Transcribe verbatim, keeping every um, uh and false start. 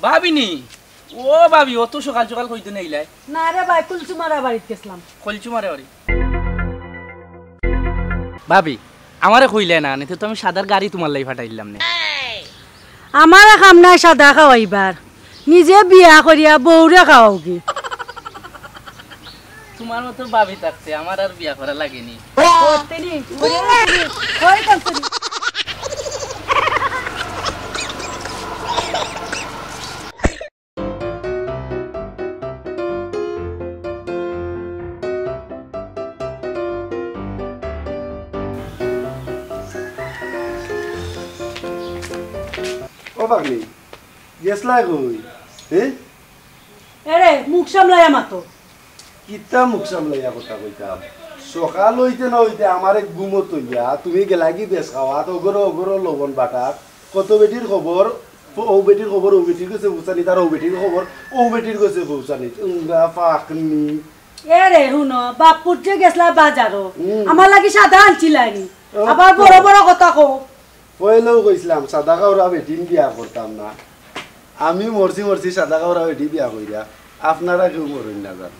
ভাবিনি, ও ভাবি, অত সকাল সকাল কইতে নেইলাই? না রে ভাই, কুলসুমারা বাড়িত গেছলাম। কলচুমারে বাড়ি? ভাবি, আমারে কইলে না, নিতে তো আমি সাদার গাড়ি তোমার লাগি ফাটাইলাম নে। আমারে কাম নাই সাদা খাওয়াইবার, নিজে বিয়া করিয়া বউরে খাওয়াওগি। তোমার মতো ভাবি থাকতে আমার আর বিয়া করা লাগেনি। করতেনি, করিয়া করতেনি, কই করতেনি। ও ভাগ্নি, গেছলায় কই? হে? এরে, মুখ সামলাইয়া মাতো। কিতা মুখ সামলাইয়া কথা কইতাম? সকাল অইতে না অইতে আমারে ঘুমো থইয়া তুমি গেলাগি বেশ খাওয়াত, অগরো অগরো লবণ বাটাত। কত বেটির খবর, ও বেটির খবর, ও বেটির গেছে পৌঁছানি, তার ও বেটির খবর, ও বেটির গেছে পৌঁছানি। উঙ্গা ফাকনি। এরে, হুনো, বাপ পুত যে গেছলা বাজারো, হুম। আমার লাগি সাদা আনছিলায়নি। ও আবার তো। বড় বড় কথা কও। পয়লাউ কইছলাম, সাদা কাউরা বেটিন বিয়া করতাম না। আমি মরছি মরছি সাদা কাউরা বেটি বিয়া কইরা। আপনারা কেউ মরইন না যান।